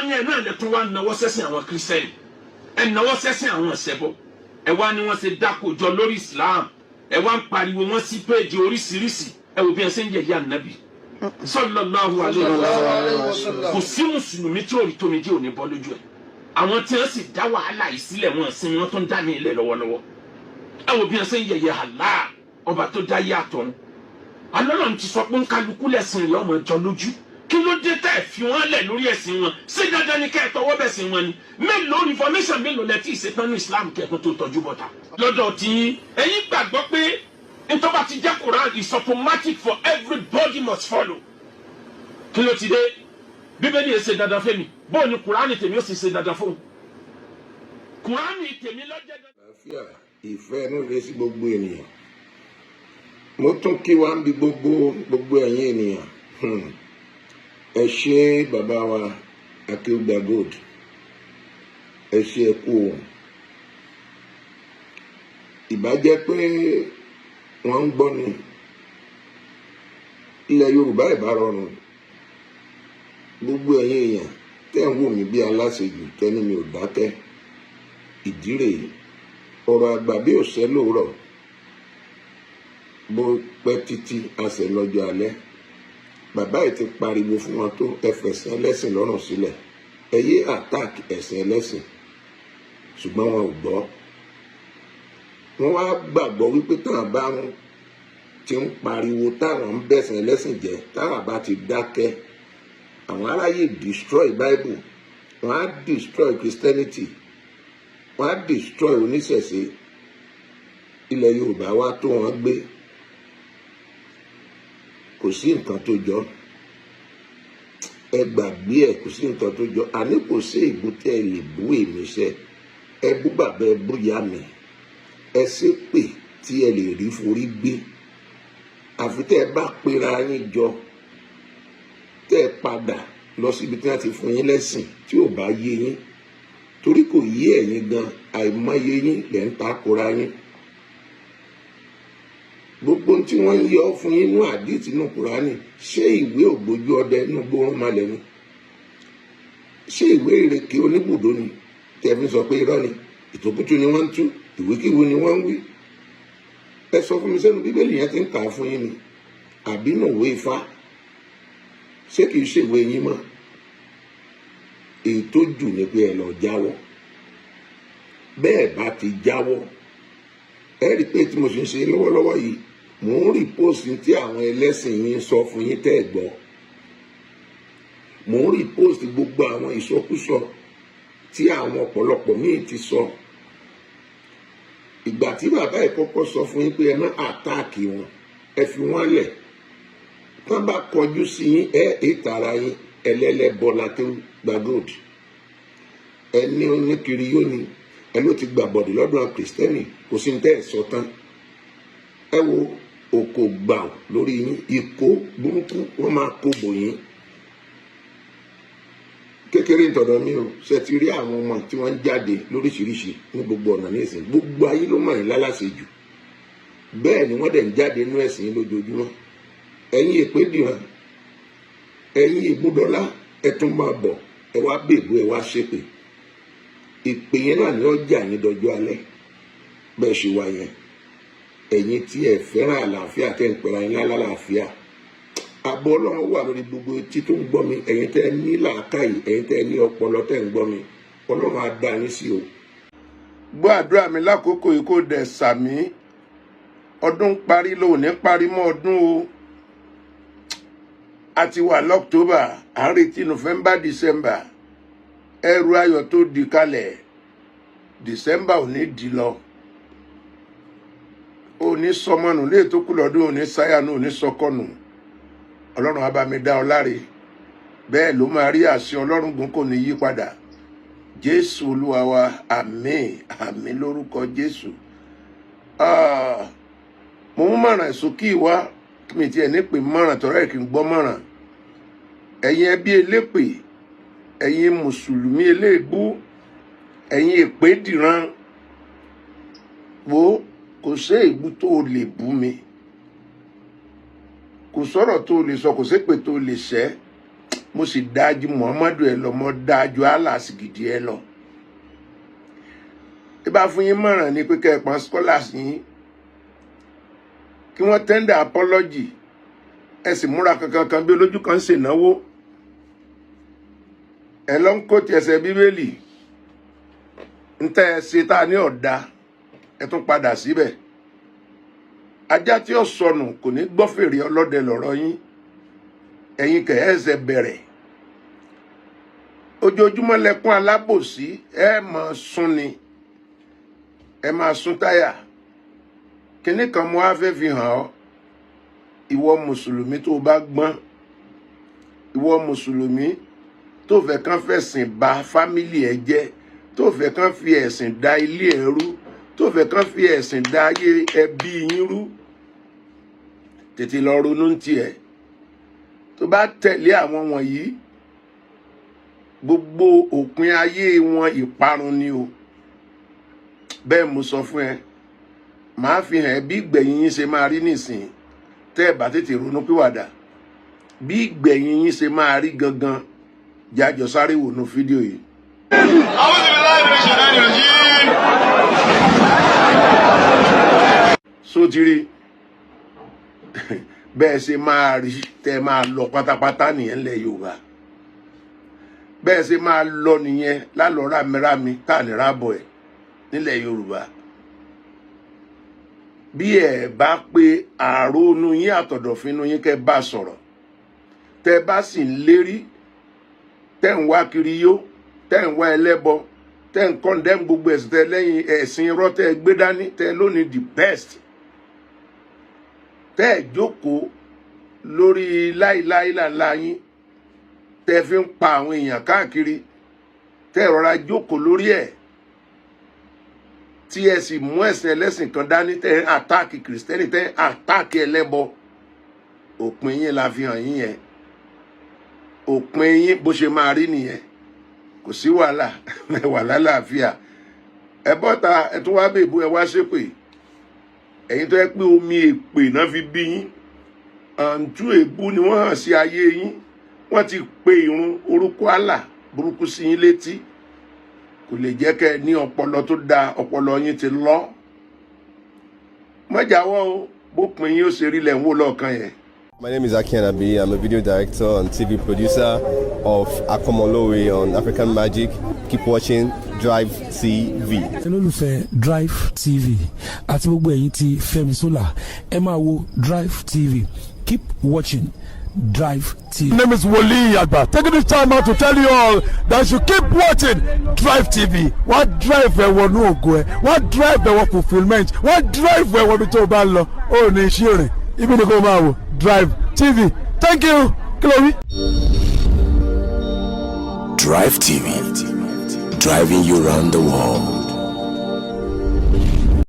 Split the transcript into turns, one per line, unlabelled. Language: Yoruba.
Láàrin ẹ̀ náà lè tún wá náwó sẹ́sìn àwọn Kírísítẹ́nì, ẹ̀ náwó sẹ́sìn àwọn ọ̀sẹ̀bọ. Ẹ wá ní wọ́n ṣe dákòjọ lórí Islam. Ẹ wá ń pariwo wọn sí péèjì oríṣiríṣi. Ẹ wò bí ẹ ṣe ń yẹ̀yẹ́ Ànábì sallallahu alaihi wasallam. Kò sí mùsùlùmí tí òrì tómi jẹ́ òní bọ́ lójú ẹ̀. Àwọn tí wọ́n sì dá wàhálà yìí sílẹ̀, wọn sí wọn tó ń dá ní ilẹ̀ lọ́wọ́lọ́wọ́. Ẹ wò bí ẹ ṣe ń yẹ̀yẹ́ Allah, ọba tó dá yé àtọ̀run. Alọ́nà ti sọ pé ń kálukú lẹ́sìn rẹ̀ ọmọ jọ lójú. Kí ló dé tẹ́ ẹ̀ fi wọ́n lẹ̀ lórí ẹ̀sìn wọn? Ṣé dandan ni kẹ́ ẹ̀ tọwọ́ bẹ̀ sí wọn ni? Mélòó reformation mélòó lẹ tí ì ṣetán ní Islam kẹ́ẹ̀kan tó tọ́jú bọ̀tà lọ́dọ̀ tí ẹ̀yin gbàgbọ́ pé ntọ́ba ti jẹ́ Quran is automatic for everybody must follow? Kí ló ti dé? Bíbélì yẹn ṣe dandan fẹ́mi, bóun ni Quran tèmi ó sì ṣe dandan fóun? Quran tèmi lọ́jọ́ dandan.
Àlàáfíà, ìfẹ́ inú rẹ sí gbogbo ènìyàn. Mo tún kí wa ń bi gbogbo gbogbo ẹ̀yin ènìyàn. Ẹ ṣé, bàbá wa Akéwùgbà Gold, ẹ ṣé, ẹ kú òun. Ìbá jẹ́ pé wọ́n ń gbọ́ ni, ilẹ̀ Yorùbá ìbá rọrùn. Gbogbo ẹ̀yin èèyàn tẹ́ ń wò mí bí aláṣejù, tẹ́ni mi ò dákẹ́, ìdí rèé. Ọ̀rọ̀ àgbà bí òṣẹ́ lóòrọ̀, bó pẹ́ títí àṣẹ lọ́jọ́ alẹ́. Bàbá yìí ti pariwo fún wọn tó ẹ fẹ̀sìn ẹlẹ́sìn lọ́rùn sílẹ̀, ẹ yé attack ẹ̀sìn ẹlẹ́sìn, ṣùgbọ́n wọn ò gbọ́. Wọ́n wá gbàgbọ́ wípé táwọn bá ń ti ń pariwo, táwọn ń bẹ̀sìn ẹlẹ́sìn jẹ́, táwọn bá ti dákẹ́, àwọn aráyè destroy Bible, wọ́n á destroy Christianity, wọ́n á destroy oníṣẹ̀ṣe. Ilẹ̀ Yorùbá wá tó wọn gbé, kò sí nǹkan tó jọ. Ẹ gbàgbé ẹ, kò sí nǹkan tó jọ. Àní kò sí ìbú tẹ́ ẹ lè bú èmi sẹ. Ẹ bú bàbá, ẹ bú ìyá mi, ẹ ṣépè tí ẹ lè rí forí gbé, àfi tẹ́ ẹ bá pera yín jọ, tẹ́ ẹ padà lọ síbi tí wọ́n ti fún yín lẹ́sìn tí ò bá yé yín, torí kò yé ẹ̀yin gan. Àìmọye yín lẹ́ ń takora yín. Gbogbo tí wọ́n ń yọ fún yín nú àdìtì nínú Kùránì, ṣé ìwé ògbójú ọdẹ inú gbóòórùn malẹ̀ ni? Ṣé ìwé ìrèké oníbùdó ni tẹ̀mí sọ pé irọ́ ni, ìtòkùtù ni wọ́n ń tú, ìwékíwé ni wọ́n ń wí? Ẹ sọ fún mi, sẹ́nu Bíbélì yẹn ti ń kà á fún yín ni, àbí nù ìwé Ifá? Ṣé kìí ṣèwé yín mọ́? Èyí tó jù ni pé ẹ lọ jáwọ́. Bẹ́ẹ̀ bá ti jáwọ́, ẹ rí i pé tí mo sì ń ṣe lọ́wọ́lọ́wọ́ yìí, mò ń repost tí àwọn ẹlẹ́sìn yín sọ fún yín tẹ́ ẹ gbọ́. Mò ń repost gbogbo àwọn ìsọkúsọ tí àwọn ọ̀pọ̀lọpọ̀ míì ti sọ. Ìgbà tí bàbá yìí kọ́kọ́ sọ fún yín pé ẹ má attack wọn, ẹ fi wọ́n lẹ̀, tán bá kọjú sí yín, ẹ ìtara yín ẹlẹ́lẹ́bọ l'Akéwùgbà Gold, ẹni oníkiri yóò ní ẹ ló ti gbà bọ̀dì lọ́dọ̀ Kìrìsìtẹ́nì. Kò sí ní tẹ́ ẹ̀ sọ tán. Ẹ wo òkò gbà lórí yín, ìkó burúkú wọ́n máa kó bò yín. Kékeré ntọ̀dọ̀ mi o ṣe ti rí àwọn ọmọ tí wọ́n ń jáde lóríṣiríṣi ní gbogbo ọ̀nà ní ìsìn. Gbogbo ayé ló mọ̀ yín lálàsejù, bẹ́ẹ̀ ni wọ́n dẹ̀ ń jáde nínú ẹ̀sìn yín lójoojúmọ́. Ẹ̀yin èpè dìran, ẹ̀yin ìbúdọ́lá, ẹ tún máa bọ̀, ẹ wá bèbú, ẹ wá ṣépè. Ìpè yẹn náà ni ọjà yín dọjọ́ alẹ́. Bẹ́ẹ̀ ṣe wá yẹn, ẹ̀yin tí ẹ fẹ́ràn àlàáfíà, tẹ́ ń pera yín lálàáfíà, àbọ̀ Ọlọ́run wà lórí gbogbo etí tó ń gbọ́ mi. Ẹ̀yin tẹ́ ẹ ní làákàyè, ẹ̀yin tẹ́ ẹ ní ọpọlọ tẹ́ ń gbọ́ mi, Ọlọ́run á dá yín sí o.
Gbọ́ àdúrà mi lákòókò yìí, kó dẹ̀ sàmí. Ọdún parí ló ní parí mọ́ ọdún o. A ti wà lọ́któbà, à ń retí November, December. Ẹrù ayọ̀ tó di kalẹ̀, December ò ní di lọ. Ò ní sọmọnù lè tó kú lọ́dún, ò ní sáyànù, ò ní sọkọnù. Ọlọ́run á bá mi dá ọ láre. Bẹ́ẹ̀ ló máa rí. Àṣẹ Ọlọ́run gùn, kò ní yí padà. Jésù Olúwa wa, àmín, àmín lórúkọ Jésù. Ah, mo mú mọ̀ràn ìsókí wá. Mi tiẹ̀ ní pè mọ̀ràn tọ́rọ̀ ẹ̀ kì í gbọ́ mọ̀ràn. Ẹ̀yin ẹbí elépè, ẹ̀yin mùsùlùmí eléèbú, ẹ̀yin èpè dìran, wo, kò sí èébú tó o lè bú mi, kò sọ̀rọ̀ tó o lè sọ, kò sépè tó o lè ṣẹ́. Mo sì dájú Muhammadu ẹ lọ, mo dájú Allah sì gidi ẹ lọ. Ẹ bá fún yín mọ̀ràn ni pé kẹ́ ẹ pọn scholars yín kí wọ́n tender apology. Ẹ sì múra kankan kan bí olójú kan ń ṣènáwó. Ẹ lọ ń kó ti ẹsẹ̀ Bíbélì ń tẹ́ ẹ ṣe tá a ní ọ̀dà, ẹ tún padà síbẹ̀. Ajá tí ó sọnù kò ní gbọ́ fèrè ọlọ́dẹ lọ̀rọ̀ yín. Ẹ̀yin kẹ̀ ẹ́ ẹsẹ̀ bẹ̀rẹ̀ ojoojúmọ́ lẹ́kún alábòsí. Ẹ máa sún ni, ẹ máa sún táyà. Kinní kan mo wá fẹ́ fi hàn ọ́, ìwọ mùsùlùmí tó bá gbọ́n, ìwọ mùsùlùmí tó fẹ́ kán fẹ̀sìn ba family ẹ jẹ́, tó fẹ́ kán fi ẹ̀sìn da ilé ẹ rú, tó fẹ́ kán fi ẹ̀sìn da ayé ẹbí yín rú, tètè lọ ronú ní tiẹ̀. Tó bá tẹ̀lé àwọn wọ̀nyí, gbogbo òpin ayé wọn, ìparun ni o. Bẹ́ẹ̀ mo sọ fún ẹ. Màá fi hàn ẹ́ bí ìgbẹ̀yìn yín ṣe máa rí nísìnyí tẹ́ ẹ bá tètè ronú pìwàdà, bí ìgbẹ̀yìn yín ṣe máa rí gangan. Jájọ sáré wò nu fídíò yìí.
أعوذ بالله من الشيطان الرجيم.
Só ti rí bẹ́ẹ̀ ṣe máa rí tẹ́ ẹ máa lọ pátápátá nìyẹn ńlẹ̀ Yorùbá. Bẹ́ẹ̀ ṣe máa lọ nìyẹn lálọ́ rámirámi tá à ní rábọ̀ ẹ̀ nílẹ̀ Yorùbá. Bí ẹ bá pé àrònú yín àtọ̀dọ̀fínú yín, kẹ́ bá sọ̀rọ̀, tẹ́ bá sì ń lérí, tẹ́ ń wá kiri yó, tẹ́ ń wá ẹlẹ́bọ, tẹ́ ń condemn gbogbo ẹ̀sìn tẹ́ lẹ́yìn ẹ̀sìn irọ́ tẹ́ gbé dání, tẹ́ lónìí the best, tẹ́ ẹ̀ jókòó lórí láìláìláńlá yín tẹ́ fi ń pa àwọn èèyàn káàkiri, tẹ́ ẹ̀ rọra jókòó lórí ẹ̀, tí ẹ sì mú ẹ̀sìn ẹlẹ́sìn kan dání, tẹ́ ẹ̀ attack Kìrìsìtẹ́nì, tẹ́ ẹ̀ attack ẹlẹ́bọ, òpin yín la fi hàn yín yẹn. Òpin yín bó ṣe máa rí nìyẹn. Kò sí wàhálà, ẹ wà lálàáfíà. Ẹ bọ́ta, ẹ tún wá bèbú, ẹ wá ṣépè. Ẹ̀yin tó yẹ pé omi èpè náà fi bí yín, àǹtú èébú ni wọ́n hàn sí ayé yín. Wọ́n ti pe ìrun orúkọ Allah burúkú sí yín létí. Kò lè jẹ́ kẹ́ ẹ ní ọpọlọ tó dáa. Ọpọlọ yín ti lọ mọ́jàwọ́ o. Bópin yín ó ṣe rí lẹ̀ ń wò lọ́ọ̀kan yẹn.
My name is Aki Anabi. I'm a video director and TV producer of Akomolowe on African Magic. Keep watching Drive TV.
Olólùfẹ́ Drive TV àti gbogbo ẹ̀yin tí Fẹ́mi Sola, ẹ máa wo Drive TV. Keep watching Drive TV.
My name is Wole Agba. Taking this time out to tell you all that you keep watching Drive TV. Wọ́n drive ẹ wọnú ògo ẹ, wọ́n drive ẹ wọ fulfilment, wọ́n drive ẹ wọ ibi tó o bá lọ. Ó ní iṣẹ́ rìn, ibi ni kò máa wò Drive TV. Thank you. Kí ló wí?
Drive TV, driving you round the world.